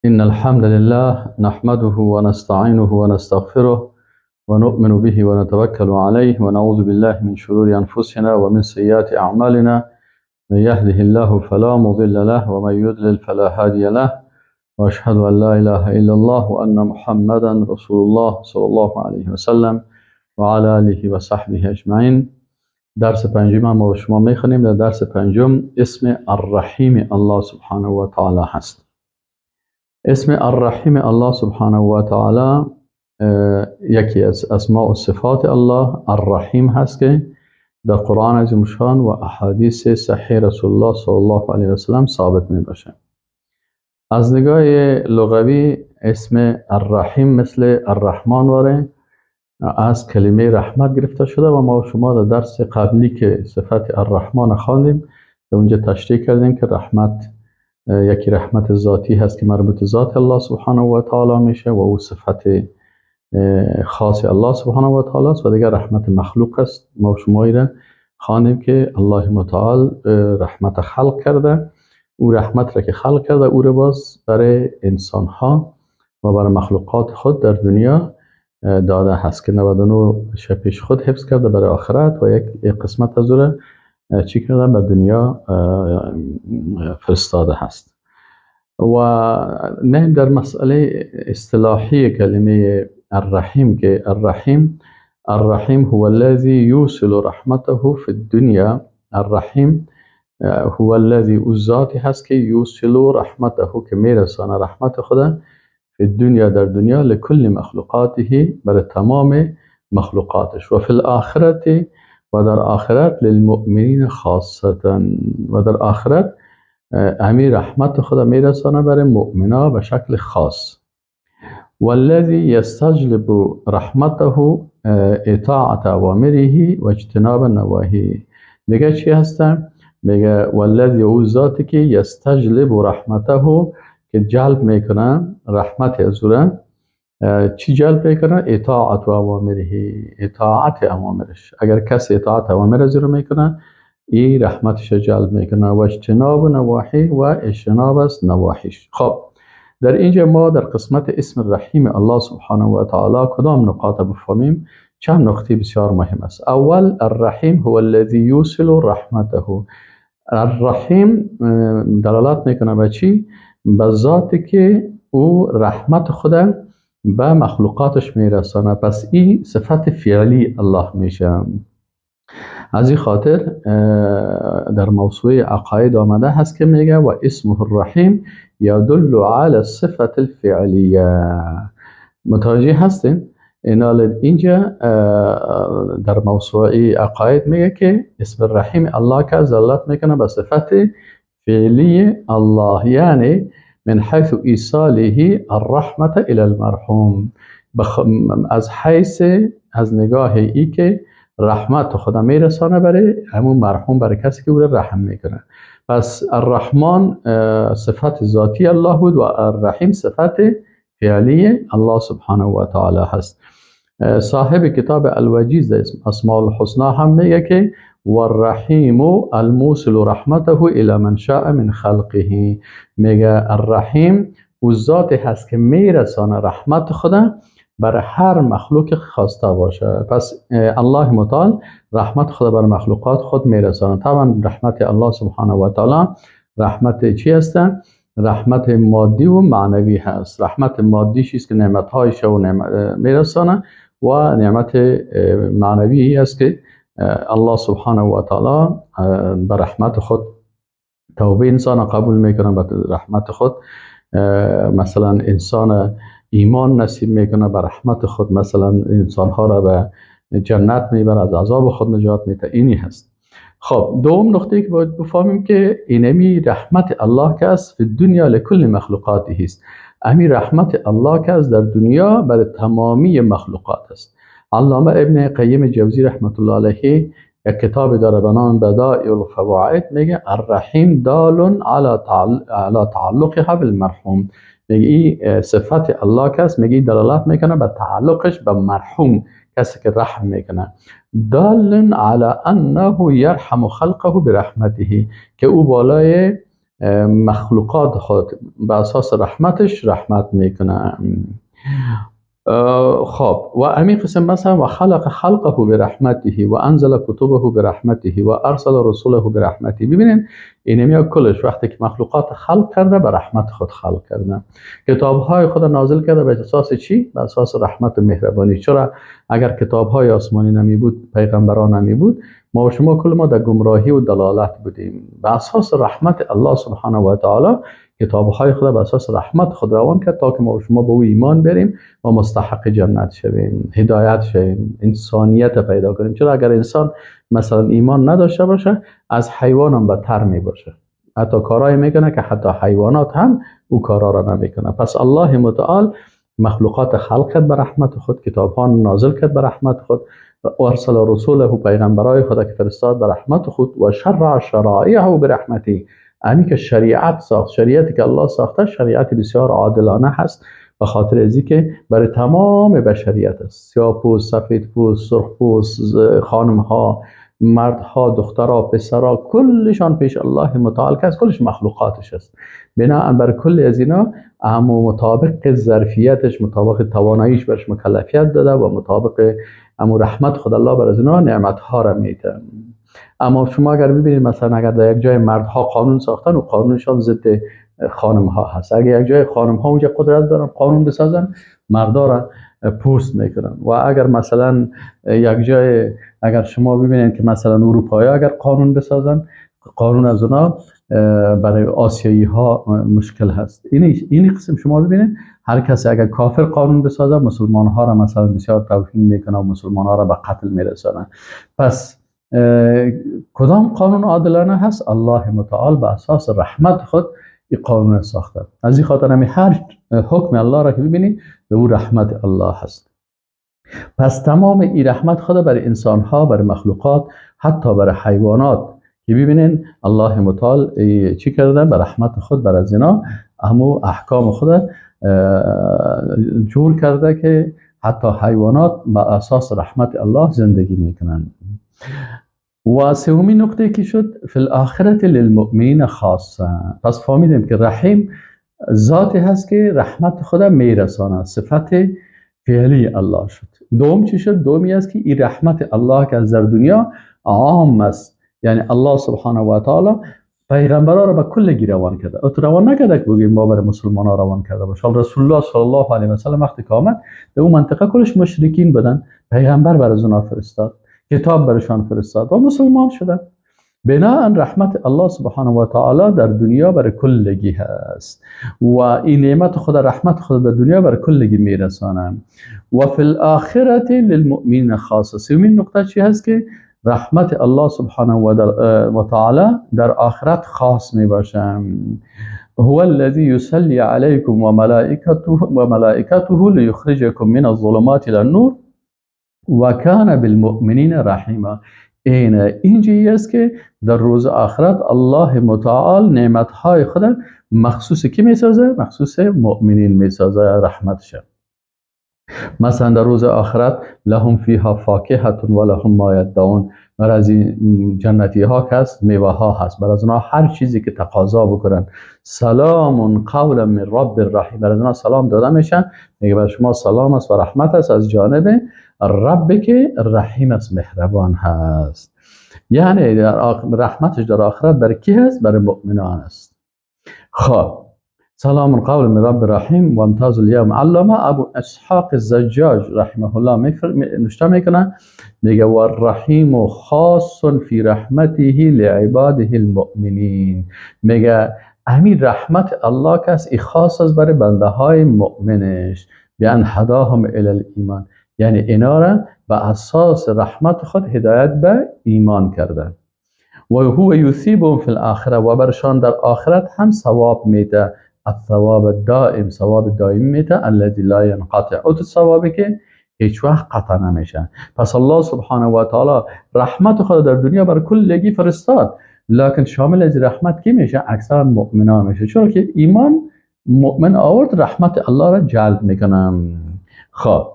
إن الحمد لله نحمده ونستعينه ونستغفره ونؤمن به ونتوكل عليه ونعوذ بالله من شرور أنفسنا ومن سيئات أعمالنا. من يهده الله فلا مضل له ومن يضلل فلا هادي له، وأشهد أن لا إله إلا الله وأن محمدا رسول الله صلى الله عليه وسلم وعلى آله وصحبه أجمعين. درس پنجم ما و شما میخونیم. در درس پنجم اسم الرحیم الله سبحانه و تعالی هست. اسم الرحیم الله سبحانه و تعالی یکی از اسماء و صفات الله الرحیم هست که در قرآن عظیم شان و احادیث صحیح رسول الله صلی الله علیه و سلم ثابت می باشه. از نگاه لغوی اسم الرحیم مثل الرحمن واره از کلمه رحمت گرفته شده و ما شما در درس قبلی که صفت الرحمن خواندیم، در اونجا تشریح کردیم که رحمت یکی رحمت ذاتی هست که مربوط ذات الله سبحانه و تعالی میشه و او صفت خاص الله سبحانه و تعالی است و دیگر رحمت مخلوق است. ما شما را خواندیم که الله متعال رحمت خلق کرده، او رحمت را که خلق کرده، او را باز برای انسان ها و برای مخلوقات خود در دنیا داده هست که 99 پیش خود حفظ کرده برای آخرت و یک قسمت از او را چی کردن؟ به دنیا فرستاده هست. و نه در مسئله اصطلاحی کلمه الرحیم که الرحیم، الرحیم هو الذي يوصل رحمته في الدنيا. الرحیم هو الذي، او ذاتی هست که يوصل رحمته، که میرسانه رحمت خدا، في الدنيا، در دنیا، لكل مخلوقاته، برای تمام مخلوقاتش، و في الآخرة، و در آخرت، للمؤمنین خاصة، و در آخرت امی رحمت خدا میرسانه برای مؤمنا به شکل خاص. والذي يستجلب رحمته اطاعت اوامره و اجتناب نواهی. دیگه چی هستن؟ میگه والذی، او ذاتی که يستجلب رحمته، که جلب میکنه رحمت از او. چی جلب میکنه؟ اطاعت و اوامره، اطاعت اوامرش. اگر کسی اطاعت اوامر از رو میکنه، این رحمتش جلب میکنه. و اجتناب نواهی، و اجتناب از نواهیش. خب، در اینجا ما در قسمت اسم رحیم الله سبحانه و تعالی کدام نقاط بفهمیم؟ چند نقطه بسیار مهم است. اول، الرحیم هو الذي يوصل رحمته. الرحیم دلالت میکنه به چی؟ به ذاتی که او رحمت خود به مخلوقاتش میرسانه. پس این صفت فعلی الله میشه. از این خاطر در موسوعه عقاید آمده هست که میگه و اسمه الرحیم يدل على الصفة الفعلیه. متوجه هستین؟ اینا اینجا در موسوعه عقاید میگه که اسم الرحیم الله که دلالت میکنه به صفت فعلی الله، یعنی من حيث ایصاله الرحمة الى المرحوم، از حیث، از نگاه ای که رحمت خدا میرسانه برای همون مرحوم، برای کسی که او را رحم میکنه. پس الرحمن صفت ذاتی الله بود و الرحیم صفت فعلی الله سبحانه و تعالی هست. صاحب کتاب الوجیز اسماء الحسنا هم میگه که والرحیم الموصل رحمته الى من شاء من خلقه. میگه الرحیم او ذات هست که میرسانه رحمت خدا بر هر مخلوق خواسته باشه. پس الله متعال رحمت خدا بر مخلوقات خود میرسانه. طبعا رحمت الله سبحانه و تعالی رحمت چی هست؟ رحمت مادی و معنوی هست. رحمت مادی چیست که نعمت هایش و میرسانه و نعمت معنوی است که الله سبحانه و تعالی به رحمت خود توبه انسان قبول میکنه، به رحمت خود مثلا انسان ایمان نصیب میکنه، به رحمت خود مثلا انسان ها را به جنت میبره، از عذاب خود نجات میده. اینی هست. خب، دوم نقطه که باید بفهمیم که اینمی رحمت الله که است، في الدنيا لكل مخلوقاته است. امی رحمت الله که است، در دنیا برای تمامی مخلوقات است. علامه ابن قیم جوزی رحمت الله علیه یک کتاب داره به نام بدائع الفواید. میگه الرحیم دال على تعلقها بالمرحوم. میگه این صفت الله که است، میگه دلالت میکنه به تعلقش به مرحوم، کسی که رحم میکنه. دال على انه يرحم خلقه برحمته، که او بالای مخلوقات خود به اساس رحمتش رحمت میکنه. خب و همین قسم مثلا و خلق خلقه برحمته و انزل کتبه برحمته و ارسل رسوله برحمته. ببینین اینمی کلش وقتی که مخلوقات خلق کرده به رحمت خود خلق کرده، کتاب‌های خود نازل کرده به اساس چی؟ به اساس رحمت و مهربانی. چرا؟ اگر کتاب‌های آسمانی نمی بود، پیغمبران نمی بود، ما و شما کل ما در گمراهی و دلالت بودیم. به اساس رحمت الله سبحانه و تعالی کتاب‌های خدا به اساس رحمت خود روان کرد تا که ما و شما به او ایمان بریم و مستحق جنت شویم، هدایت شویم، انسانیت پیدا کنیم. چرا اگر انسان مثلا ایمان نداشته باشه از حیوان هم بدتر می باشه، حتی کارایی میکنه که حتی حیوانات هم او کارا را نمیکنه. پس الله متعال مخلوقات خلق کرد به رحمت خود، کتاب‌ها نازل کرد به رحمت خود، و ارسل رسوله پیغمبرای خدا که فرستاد به رحمت خود، و شرع شرایعه برحمته. همین که شریعت ساخت، شریعتی که الله ساخته شریعت بسیار عادلانه هست، به خاطر ازی که برای تمام بشریت است، سیاه پوست، سفید پوست، سرخ پوست، خانم ها، مردها، دخترها، پسرها، کلشان پیش الله متعال که است، کلش مخلوقاتش است. بنابراین بر کل از اینا اما مطابق ظرفیتش، مطابق تواناییش برش مکلفیت داده و مطابق اما رحمت خود الله بر از اینا نعمت ها را میده. اما شما اگر ببینید مثلا اگر در یک جای مردها قانون ساختن و قانونشان ضد خانم ها هست، اگر یک جای خانم ها اونجا قدرت دارن قانون بسازن، مردا را پوست میکنن. و اگر مثلا یک جای اگر شما ببینید که مثلا اروپایی اگر قانون بسازن، قانون از اونا برای آسیایی ها مشکل هست. این قسم شما ببینید هر کسی اگر کافر قانون بسازه، مسلمان ها را مثلا بسیار توهین میکنه و مسلمان ها را به قتل میرسانه. پس کدام قانون عادلانه هست؟ الله متعال به اساس رحمت خود این قانون ساخته. از این خاطر همی هر حکم الله را که ببینی به او رحمت الله هست. پس تمام این رحمت خود برای انسان ها، برای مخلوقات، حتی برای حیوانات که ببینین الله متعال چی کرده؟ به رحمت خود بر از اینا همو احکام خود جور کرده که حتی حیوانات به اساس رحمت الله زندگی میکنن. و سومی نقطه که شد فی الاخرة للمؤمنین خاصه. پس فهمیدیم که رحیم ذاتی هست که رحمت خدا میرسانه، صفت فعلی الله شد. دوم چی شد؟ دومی است که این رحمت الله که از در دنیا عام است، یعنی الله سبحانه و تعالی پیغمبرا را به کلگی روان کرده. او روان نکرده که بگیم ما برای مسلمان ها روان کرده باشه. رسول الله صلی الله علیه و سلم وقتی که آمد به اون منطقه کلش مشرکین بودن، پیغمبر بر از اونها فرستاد، کتاب برشان فرستاد و مسلمان شدن. بناء رحمت الله سبحانه و تعالی در دنیا برای کلگی هست و این نعمت خدا، رحمت خدا در دنیا برای کلگی میرسانه. و فی الاخرة للمؤمنین خاصه. سومین نقطه چی هست؟ که رحمت الله سبحانه و تعالی در آخرت خاص می باشه. هو الذي يصلي عليكم وملائكته ليخرجكم من الظلمات الى النور وكان بالمؤمنین رحیما. اینجایی است که در روز آخرت الله متعال نعمتهای خود مخصوص کی میسازه؟ مخصوص مؤمنین میسازه رحمتش. مثلا در روز آخرت لهم فیها فاکهة و لهم ما یدعون، بر از این جنتی ها که هست میوه ها هست، بر از اونها هر چیزی که تقاضا بکنن. سلام قولا من رب الرحیم، بر از اونها سلام داده میشن، میگه بر شما سلام است و رحمت است از جانب رب که رحیم است، مهربان هست. یعنی رحمتش در آخرت بر کی هست؟ بر مؤمنان است. خب سلام قول من رب الرحیم و امتاز اليوم. علامه ابو اسحاق الزجاج رحمه الله نوشته میکنه، میگه والرحیم خاص فی رحمته لعباده المؤمنین. میگه همین رحمت الله که است خاص است برای بنده های مؤمنش، بیان هداهم الی الایمان، یعنی اینا را به اساس رحمت خود هدایت به ایمان کرده. و هو یثیبهم فی الاخره، و برشان در آخرت هم ثواب میده، الثواب الدائم، ثواب دائم میده، الذي لا ينقطع، او ثوابی که هیچ وقت قطع نمیشه. پس الله سبحانه و تعالی رحمت خود در دنیا بر کلگی فرستاد، لکن شامل از رحمت کی میشه؟ اکثر مؤمنان میشه، چرا که ایمان مؤمن آورد رحمت الله را جلب میکنم. خب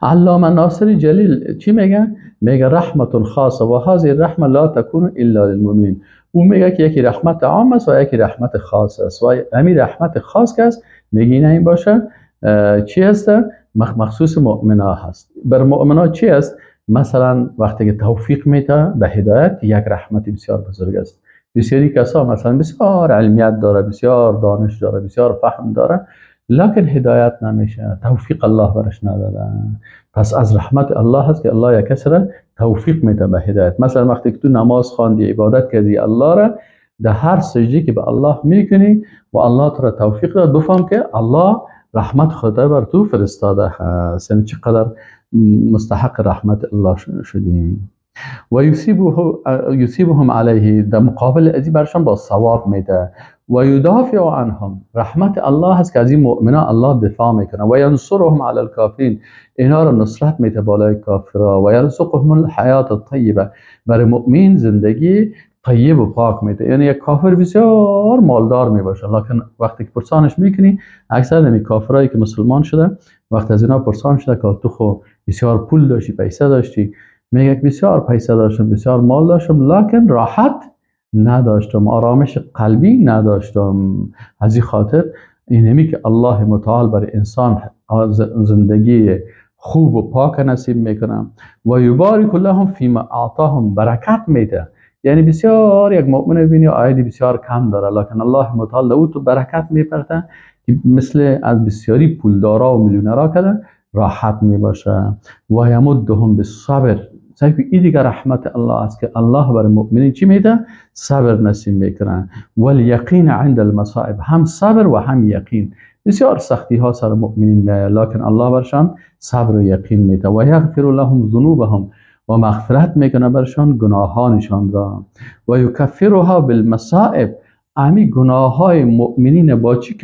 علامه ناصر جلیل چی میگه؟ میگه رحمت خاصه و هذه الرحمه لا تكون الا للمؤمنین. او میگه که یکی رحمت عام است و یکی رحمت خاص است و همین رحمت خاص که است میگه این باشه چی هست؟ مخصوص مؤمنا هست. بر مؤمنا چی است؟ مثلا وقتی که توفیق میده به هدایت، یک رحمت بسیار بزرگ است. بسیاری کسا مثلا بسیار علمیت داره، بسیار دانش داره، بسیار فهم داره، لکن هدایت نمیشه، توفیق الله برش نداده. پس از رحمت الله هست که الله یک کس را توفیق میده به هدایت. مثلا وقتی که تو نماز خواندی، عبادت کردی الله را، در هر سجده که به الله میکنی و الله تو را توفیق داد، بفهم که الله رحمت خدا بر تو فرستاده هست. یعنی چقدر مستحق رحمت الله شدیم. و یثیبهم علیه، در مقابل ازی برشان با ثواب میده. و یدافع عنهم، رحمت الله هست که از این مؤمنا الله دفاع میکنه. و ینصرهم علی الکافرین، اینا را نصرت میده بالای کافرا. و یرزقهم الحیات الطیبه، برای مؤمن زندگی طیب و پاک میده. یعنی یک کافر بسیار مالدار میباشه، لکن وقتی که پرسانش میکنی، اکثر نمی کافرایی که مسلمان شده، وقتی از اینا پرسان شده که تو خو بسیار پول داشتی، پیسه داشتی، میگه بسیار پیسه داشتم، بسیار مال داشتم، لکن راحت نداشتم، آرامش قلبی نداشتم. از این خاطر اینمی که الله متعال برای انسان زندگی خوب و پاک نصیب میکنه. و یبارک لهم فیما اعطاهم، برکت میده. یعنی بسیار یک مؤمن ببینی عاید بسیار کم داره، لکن الله متعال او تو برکت میپرته که مثل از بسیاری پولدارا و میلیونرا کده راحت میباشه. و یمدهم بالصبر، این دیگه رحمت الله است که الله بر مؤمنین چی میده؟ صبر نصیب میکنه. والیقین عند المصائب، هم صبر و هم یقین. بسیار سختی ها سر مؤمنین میایه، لکن الله برشان صبر و یقین میده. و یغفر لهم ذنوبهم، و مغفرت میکنه برشان گناهانشان را. و یکفرها بالمصائب، امی گناه های مؤمنین با چی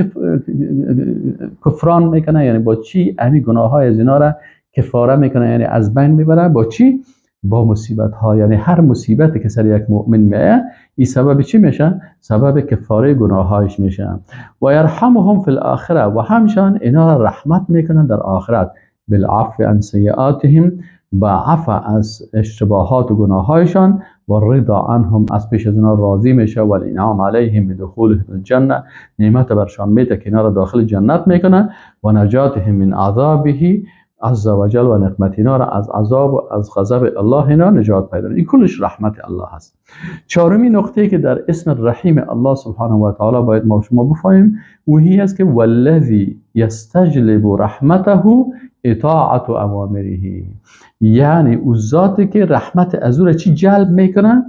کفران میکنه؟ یعنی با چی امی گناه های از اینا را کفاره میکنه، یعنی از بین میبره؟ با چی؟ با مصیبت ها. یعنی هر مصیبتی که سر یک مؤمن میایه، این سبب چی میشه؟ سبب کفاره گناهایش میشه. و یرحمهم فی الاخره، و همشان اینا را رحمت میکنن در آخرت. بالعفو عن سیئاتهم، با عفو از اشتباهات و گناهایشان، و رضا عنهم، از پیش از اینا راضی میشه. و الانعام علیهم بدخولهم الجنه، نعمت برشان میده که اینا را داخل جنت میکنه. و نجاتهم من عذابه عز وجل، و نقمت اینا را از عذاب و از غضب الله اینا نجات پیدا. این کلش رحمت الله هست. چهارمین نقطه که در اسم رحیم الله سبحانه و تعالی باید ما شما بفهمیم، وهی است که والذی یستجلب رحمته اطاعت اوامره، یعنی او ذاتی که رحمت از او را چی جلب میکنه؟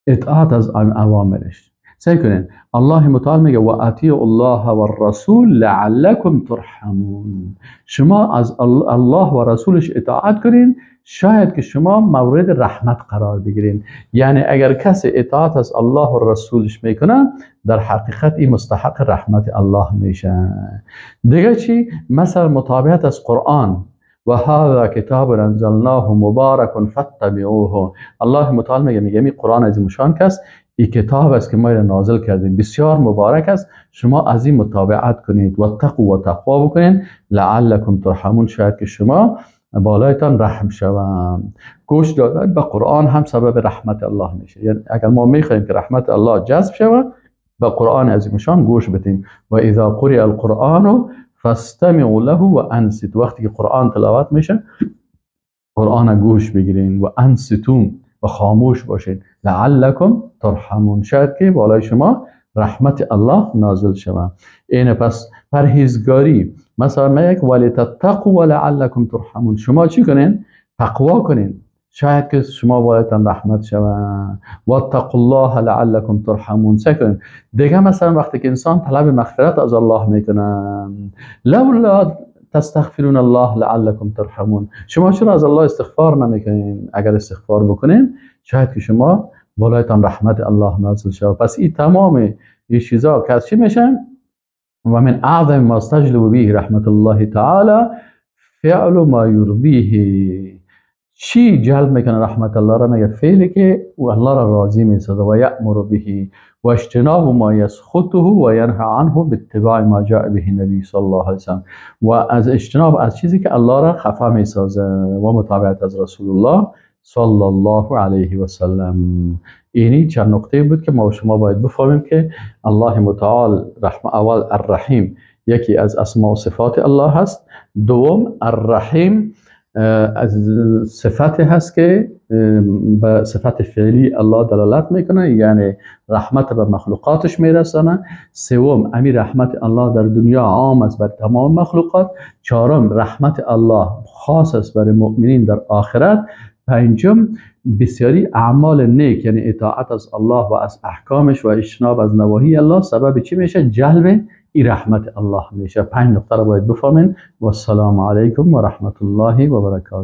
اطاعت از اوامرش. سعی کنین، الله متعال میگه و اطیعوا الله و الرسول لعلکم ترحمون. شما از الله و رسولش اطاعت کنین، شاید که شما مورد رحمت قرار بگیرین. یعنی اگر کسی اطاعت از الله و رسولش میکنه، در حقیقت این مستحق رحمت الله میشه. دیگه چی؟ مثلا متابعت از قرآن، و هذا کتاب انزلناه مبارک فاتبعوه. الله متعال میگه می قرآن از مشان کس، این کتاب است که ما را نازل کردیم، بسیار مبارک است، شما از این متابعت کنید. و تقوا و تقوا بکنید، لعلکم ترحمون، شاید که شما بالایتان رحم شوم. گوش دادن به قرآن هم سبب رحمت الله میشه. یعنی اگر ما میخوایم که رحمت الله جذب شود، به قرآن عظیمشان گوش بدیم. و اذا قرئ القرآن فاستمعوا له و انصتوا، وقتی که قرآن تلاوت میشه قرآن گوش بگیرین، و انصتوا، و خاموش باشین، لعلکم ترحمون، شاید که بالای شما رحمت الله نازل شود. این پس پرهیزگاری، مثلا ما یک ولی تتقوا ولعلکم ترحمون، شما چی کنین؟ تقوا کنین، شاید که شما بالایتان رحمت شود. واتقوا الله لعلکم ترحمون. سعی کنین. دیگه مثلا وقتی که انسان طلب مغفرت از الله میکنه، لولا تستغفرون الله لعلکم ترحمون، شما چرا از الله استغفار نمیکنین؟ اگر استغفار بکنین شاید که شما بالایتان رحمت الله نازل شود. پس این تمام این چیزا که از چی میشن؟ و من اعظم ما استجلب به رحمت الله تعالی فعل ما یرضیه. چی جلب میکنه رحمت الله را؟ میگه فعلی که و الله را راضی میسازه، و یأمر به و اجتناب ما یسخطه و ینهى عنه باتباع ما جاء به النبی صلی الله علیه وسلم، و از اجتناب از چیزی که الله را خفه میسازه و متابعت از رسول الله صلی الله علیه و سلم. اینی چند نقطه بود که ما و شما باید بفهمیم که الله متعال رحم، اول الرحیم یکی از اسماء و صفات الله هست، دوم الرحیم از صفت هست که به صفت فعلی الله دلالت میکنه، یعنی رحمت به مخلوقاتش میرسانه. سوم امی رحمت الله در دنیا عام است بر تمام مخلوقات. چهارم رحمت الله خاص است برای مؤمنین در آخرت. پنجم بسیاری اعمال نیک، یعنی اطاعت از الله و از احکامش و اجتناب از نواهی الله، سبب چی میشه؟ جلب ای رحمت الله میشه. پنج نقطه رو باید بفهمین. و السلام علیکم و رحمت الله و برکاته.